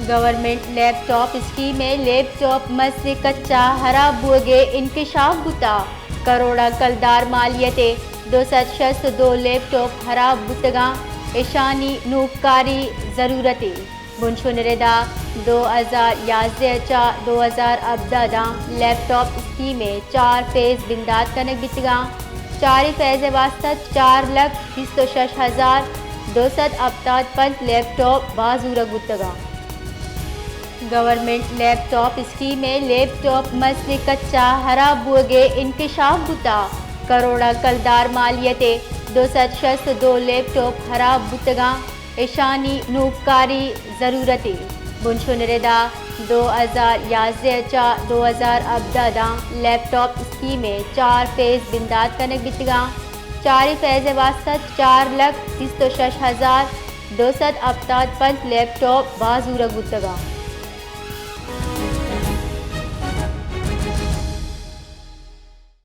گورنمنٹ لیپ top scheme ءِ لیپ ٹاپ مس ءِ کچ ءَ ہراب بوگ ءِ انکشاف بوتگ۔ کروڑ ءَ کلدار مالیت ءِ دو سد شست ءُ دو لیپ ٹاپ ہراب بوتگ اَنت، اشانی نوکاری ضرورت اِنت۔ بنشون ءِ ردا دو ہزار یازدہ ءَ چہ دو ہزار ہبدہ داں لیپ ٹاپ اسکیم ءِ چار فیز بندات کنگ بیتگ اَنت۔ چاریں فیز ءِ واستہ چار لکھ بیست ءُ شش ہزار دو سد ہپتاد پنچ لیپ ٹاپ بہا زورگ بوتگ اَنت۔ گورنمنٹ لیپ ٹاپ اسکیم ءِ لیپ ٹاپ مس ءِ کچ ءَ ہراب بوگ ءِ انکشاف بوتگ۔ کروڑ ءَ کلدار مالیت ءِ دو سد شست ءُ دو لیپ ٹاپ ہراب بوتگ اَنت، اشانی نوکاری ضرورت اِنت۔ بنشون ءِ ردا دو ہزار یازدہ ءَ چہ دو ہزار ہبدہ داں لیپ ٹاپ اسکیم ءِ چار فیز بندات کنگ بیتگ اَنت۔ چاریں فیز ءِ واستہ چار لکھ بیست ءُ شش ہزار دو سد ہپتاد پنچ لیپ ٹاپ بہا زورگ بوتگ اَنت۔